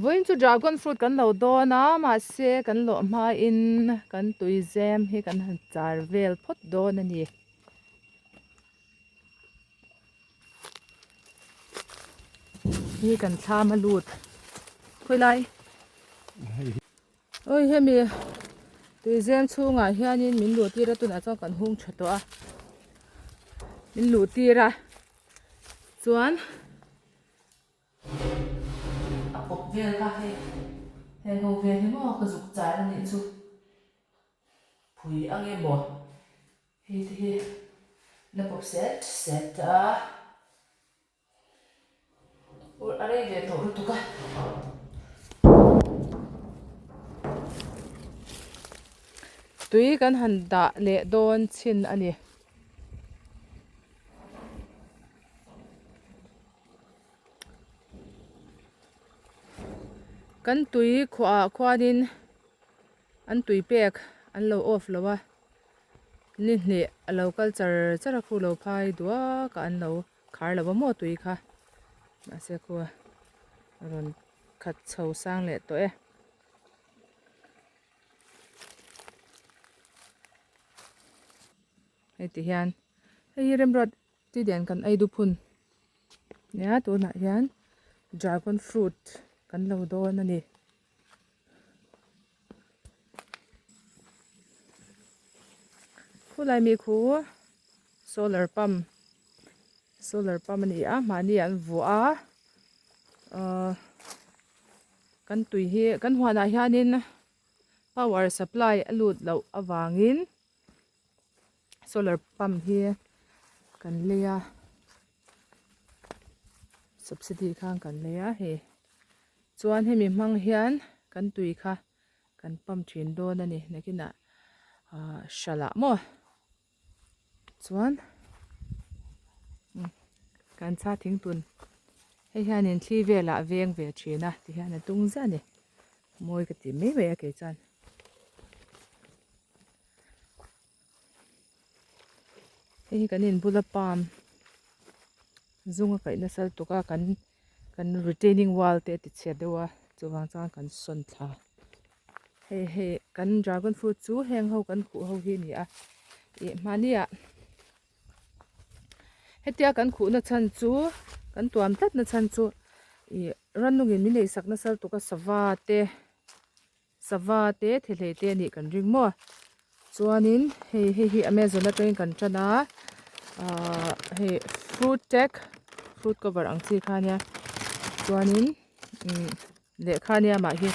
Vawiin chu dragon fruit kan lo dawn a, mahse kan lawh hmain kan tui zem hi kan han char vel phawt dawn a ni. Hi kan thlam a lut khawi lai. Awi hemi tui zem chhungah hianin min luh tir a tunah chuan kan hung tha tawh a, min luh tir a chuan. A pawp vel kha hei heng ho vel hi maw ka zuk char a nih chu phui ang em maw hei te hi la pawp set set a a rei ve tawh lutuk a. Tui kan han dah leh dawn chhin a ni. Kan tui khuah ah khuanin an tui pek an lo off lo a ni hnih a lo kal char char a khu lo phai duak a an lo khar lo a maw tui kha mahse khu a rawn khat chho sang leh tawh e. Hei ti hian hei hi remruat Ti den kan ei dup hun nia tunah hian dragon fruit kan lo dawn a ni. Khulai mi khu solar pump solar pump a ni a mahni an vuah a ahh kan tui hi kan huanah hianin power supply a lut loh avangin. Solar pump hi kan lei a subsidy khan kan lei a hei chuan hemi hmang hian kan tui kha kan pump thin dawn a ni nakinah ahh hralah maw chuan kan chha thingtun hei hianin thli velah a veng ve thin a tihian a tung ziah a ni mawi ka ti mai mai a kei chuan. Hei hi kan inbula palm zung a kaih nasa lutuk a kan kan retaining wall te a ti chhiat deuh a chuvang chuan kan sawn thla hei hei kan dragon fruit chu heng ho kan khuh ho hi a ni a ih mahni ah hetia kan khuh na chhan chu kan tuam tlat na chhan chu ih rannung in min eisak nasa lutuk a sava te. Sava te thehlei te anih kan ring maw chuanin hei hei hi amazon atangin kan tan a ahh hei fruit tag fruit cover ang chi kha ania chuanin umm lehkha ania mah hi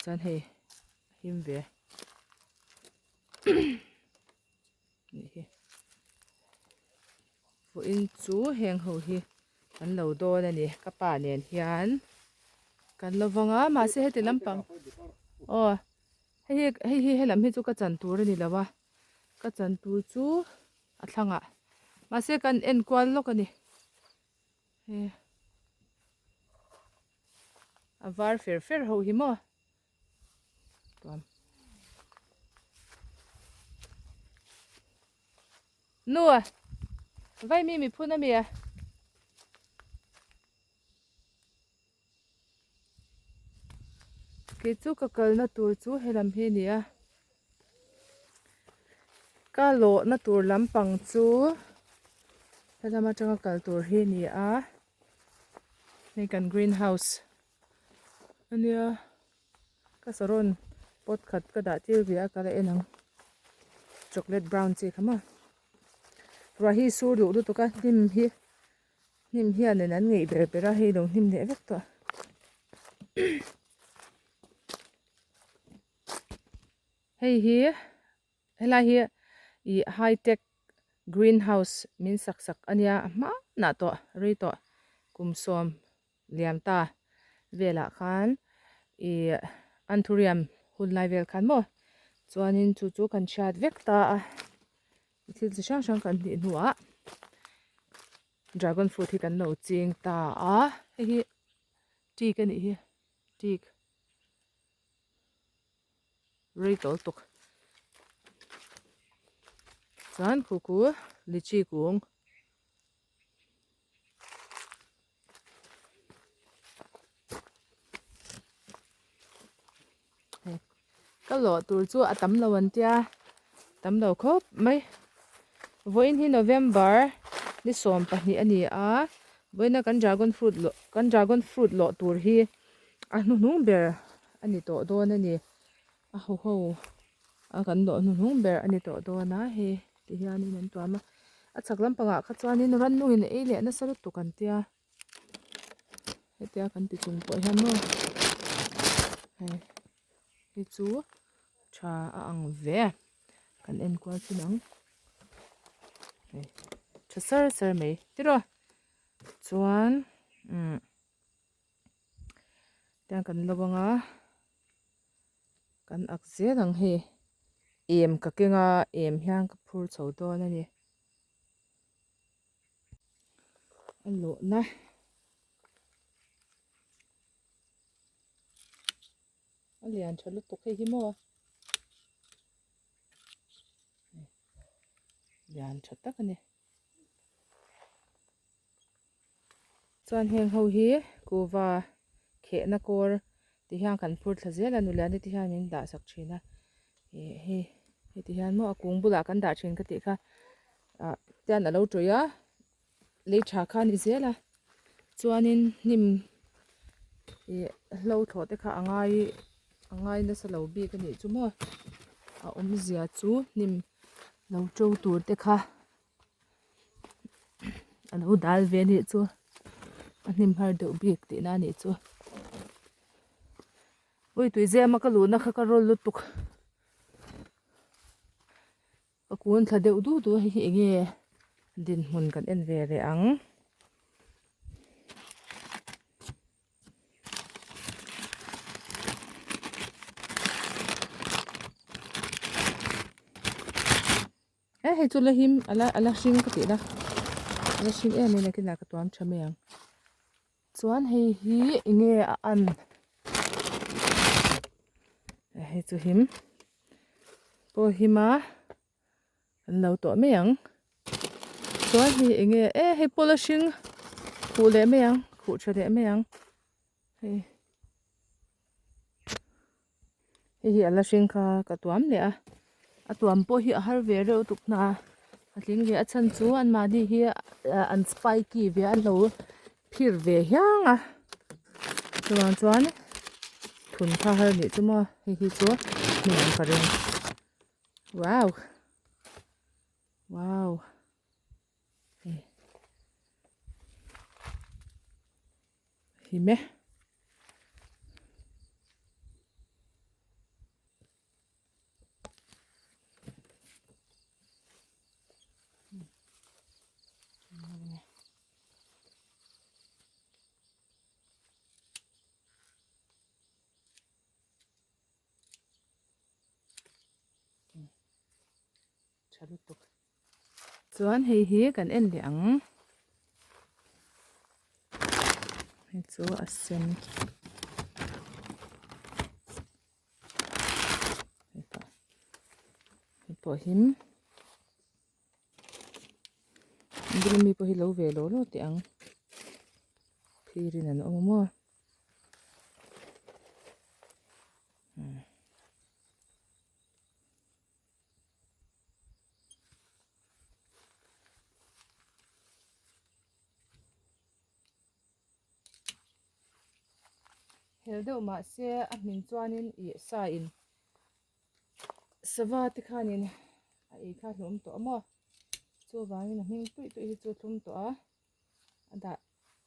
chuan hei a him ve nih hi vawiin chu heng ho hi an lo dawn a ni ka pa nen hian kan lo vang a mahse heti lampang aw hei hi hei hi helam hi chu ka chan tur a ni lo a ka chan tur chu a thlangah mahse kan en kual lawk a ni he a var fer fer ho hi maw. Nu a vai mi mi phun a mi a. Kei chu ka kalna tur chu helam hi a ni a. Ka lawhna tur lampang chu helam atanga kal tur hi a ni a. Hei kan greenhouse. Ania ka saron pot khat ka dah tir ve a ka la en ang chocolate brown chi kha maw ruah hi sur duh lutuk a hnim hi hnim hianin an ngeih ber ber a hei lo hnim leh vek tawh hei hi Helai hi ih high tech green house min sak sak a nia a hmanah tawh rei tawh kum sawm liam ta velah khan ih anthurium hun lai vel khan maw chuanin chu chu kan hriat vek ta a thil chi hrang hrang kan hnih hnuah dragon fruit hi kan lo ching ta a hei hi teak a nih hi teak. Rei tawh lutuk chuan khu khu lychee kung Ka lawh tur chu a tam lo an tia, tam lo khawp mai. Vawiin hi November ni 12 a ni a, vawiina kan dragon fruit lawh kan dragon fruit lawh tur hi a hnuhnung ber a ni tawh dawn a ni. A ho ho a kan lawh hnuhnung ber a ni tawh dawn a hei ti hianin an tuam a. A chhak lampangah kha chuanin rannungin a ei leh nasa lutuk an tia. Hetia kan ti chung pawh hian maw hei hi chu tha a ang ve kan en kual chin ang hei tha sar sar mai tiraw chuan umm tiang kan lo ang a kan ak zel ang hei em ka keng a em hian ka phur chho dawn a ni. A lawhna a lian tha lutuk hei hi maw lian tha tak a ni chuan heng ho hi kuhva khehna kawr ti hian kan phur thla zel a nula te te hian min dah sak thin a ih hei heti hian maw a kung bulah kan dah thin ka tih kha ah tian alo tawih a lei tha kha a ni zel a chuanin hnim ih hlo thlawh te kha a ngai a ngai nasa lo bik a nih chu maw a awmzia chu hnim lo to tur te kha a lo dal ve a nih chu a hnim har deuh bik tihna a nih chu ui tui zema ka luhna kha ka rawl lutuk ka kun thla deuh du du a hei hi eng nge dinhmun kan en ve leh ang. E hei chu la him ala ala hring ka tih na ala hring em em a kinah ka tuam tha mai ang chuan hei hi eng nge a an hei chu him pawh him a an lo tawh mai ang chuan hei eng nge e hei pawh la hring khuh leh mai ang khuh tha leh mai ang hei. Hei hi a la hring kha ka tuam leh a a tuam pawh hi a har ve reuh tuk hna a tling ve a chhan chu anmahni hi an spiky ve a an lo phir ve hiang a chuvang chuan thun kha har nih chu maw hei hi chu hmun ang ka ring wow wow hei him e. Tha lutuk. Chuan hei hi kan en leh ang. Hei chu a sen. Hei pawh hei pawh him. Bula mi pawh hi lo ve lo lo teh ang. Phirin an awm a maw. Hel deuh mahse a hmin chuanin ih sa in sava te khanin a ei kha hlawm tawh a maw chuvangin a hming tuih tuih hi chu a thlum tawh a a dah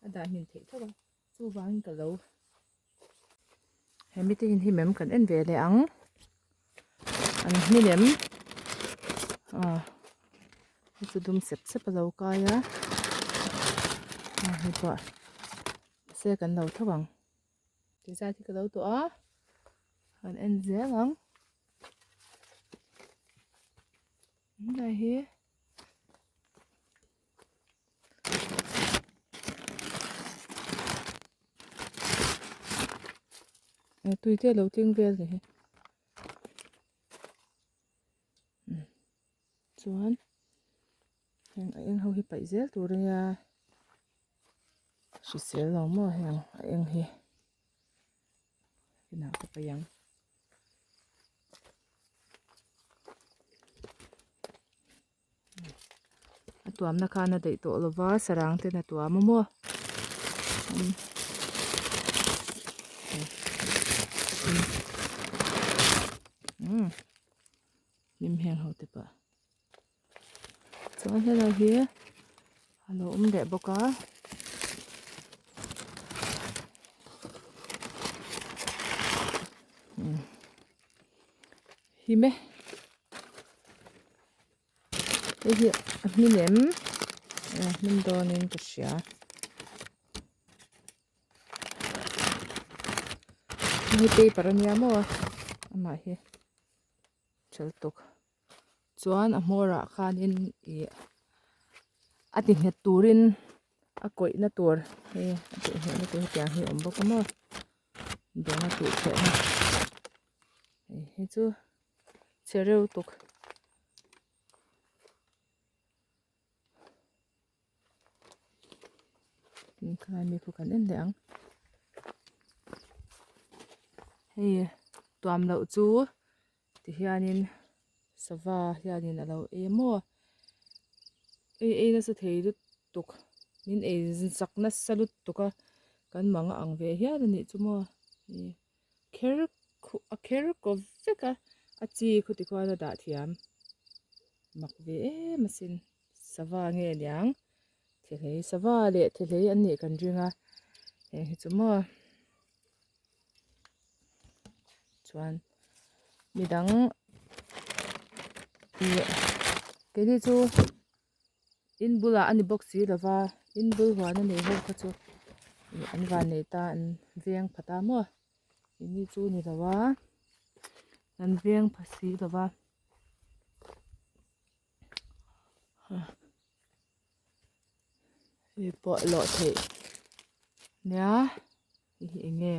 a dah hmin theih tho a chuvangin ka lo He mite hian him em kan en ve leh ang an hmin em ah hei chu dum sep sep a lo kai a ah hei pawh se kan lo tho ang ti zat hi ka lo tawh a kan en zel ang hei hi. Tui te a lo tling vel ni hi chuan heng a eng ho hi paih zel tur a nia hrisel lo maw heng a eng hi inah ka paih ang. tuamna khan a daih tawh lova sarang ten a tuam a maw umm hnim heng ho te pawh chuan helai hi a lo awm leh bawk a. Him e hei hi a hmin em a hmin dawnin ka hria hei paper ania maw amah hi ṭhel tuk chuan a hmawrah khanin ih a ti nghet turin a kawihna tur hei a tih nghetna tur hetiang hi a awm bawk a maw dawn a tih theihna hei hi chu chhe reuh tuk. Khalai mi khu kan en leh ang hei tuam loh chu tihianin sava hianin a lo ei a maw ei ei nasa thei lutuk min ei zak nasa lutuk a kan mang a ang ve hial a nih chu maw kher a kher kaw vek a a chi khu tikhuan a dah thiam mak ve em asin sava nge niang thehlei sava leh thehlei an nih kan ring a heng hi chu maw chuan midang ih keini chu in bulah a ni bawk si lo va in bul huan a nei ho kha chu ih an van nei ta an veng pha ta maw keini chu ni lo a an veng pha si lo va. Hei pawh lawh theih nia hei hi eng nge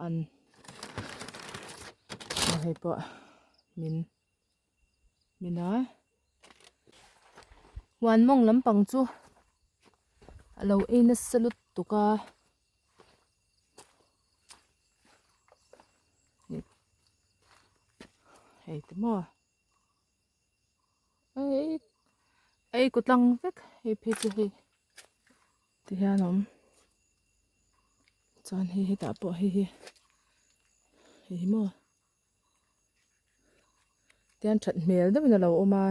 an aw hei pawh min min a huan mawng lampang chu a lo ei nasa lutuk a. Hei te maw ei ei kut lang vek hei phei chu hei ti hian a awm chuan hei hetah pawh hei hi hei hi maw tian that hmel deuhin a lo awm a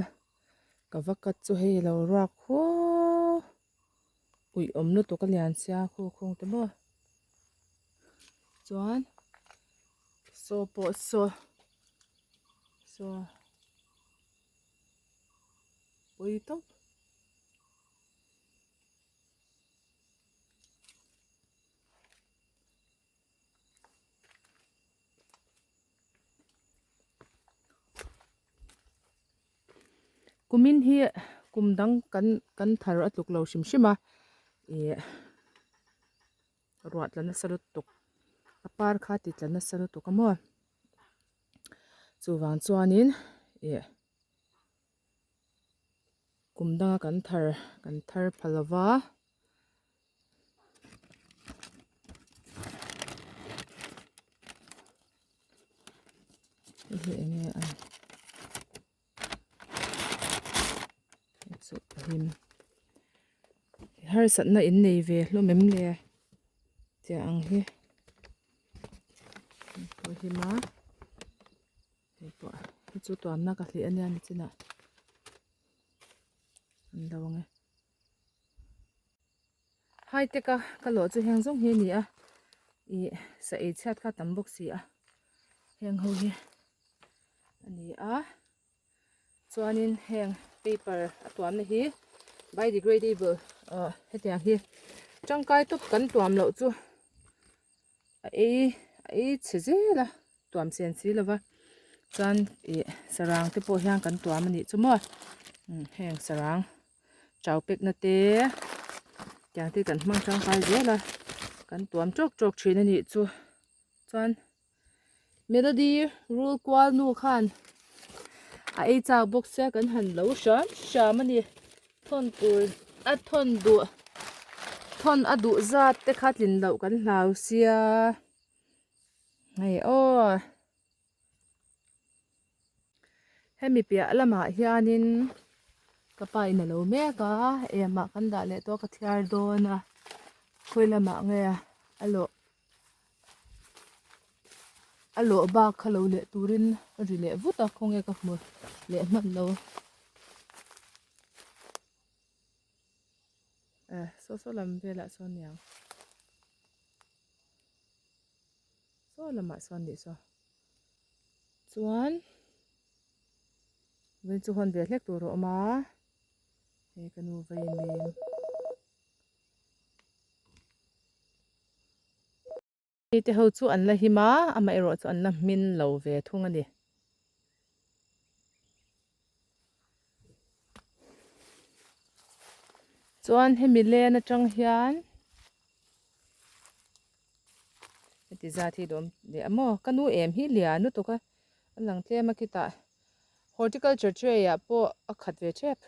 ka va cut chu hei a lo ruak huau. Uih awm lutuk a lian sia khu khung te maw chuan saw pawh saw saw pui tawp. Kumin hi kum dang kan kan thar a tluk lo hrim hrim a ih ruah tla nasa lutuk a par kha ti tla nasa lutuk a maw chuvang chuanin ih kum danga kan thar kan thar pha lova. Hei hi eng nge a hei chu a hlim harsatna in nei ve hlawm em le tiang ang hi hei pawh hlim a hei pawh hei chu tuamna ka hlih ania nichinah an lo ang e. Hai tech a ka lawh chu heng zawng hi a ni a ih sa ei chhiat kha a tam bawk si a heng ho hi a ni a chuanin heng paper a tuamna hi biodegradable ah hetiang hi tangkai tawp kan tuam loh chu a ei a ei chhe zel a tuam chen si lova chuan ih sarang te pawh hian kan tuam a nih chu maw heng sarang. Chau pekna te tiang te kan hmang tangkai zel a kan tuam tawk tawk thin a nih chu chuan melody rul kual nu khan a ei chak bawk sia kan han lo hram hram a ni thawn tur a thawn duh thawn a duh zat te kha tlin loh kan hlau sia hei aw. Hemi piah lamah hianin. Ka pa in a lo mek a, emah kan dah leh tawh a ka thiar dawn a, khawi lamah nge a lawh a lawh bak kha lo leh turin a ri leh vut a khawnge ka hmu leh hman lo. Eh saw saw lam velah sawn niang saw lamah sawn nih saw chuan. Vawiin chu hawn ve hlek tur a awm a, hei ka nu vawiin hei te ho chu an la him a, amaherawh chu an la hmin lo ve thung a ni. Chuan hemi len atang hian heti zat hi lawm leh a maw ka nu em hi lian lutuk a. A lang tlem a khitah horticulture tray ah pawh a khat ve tep.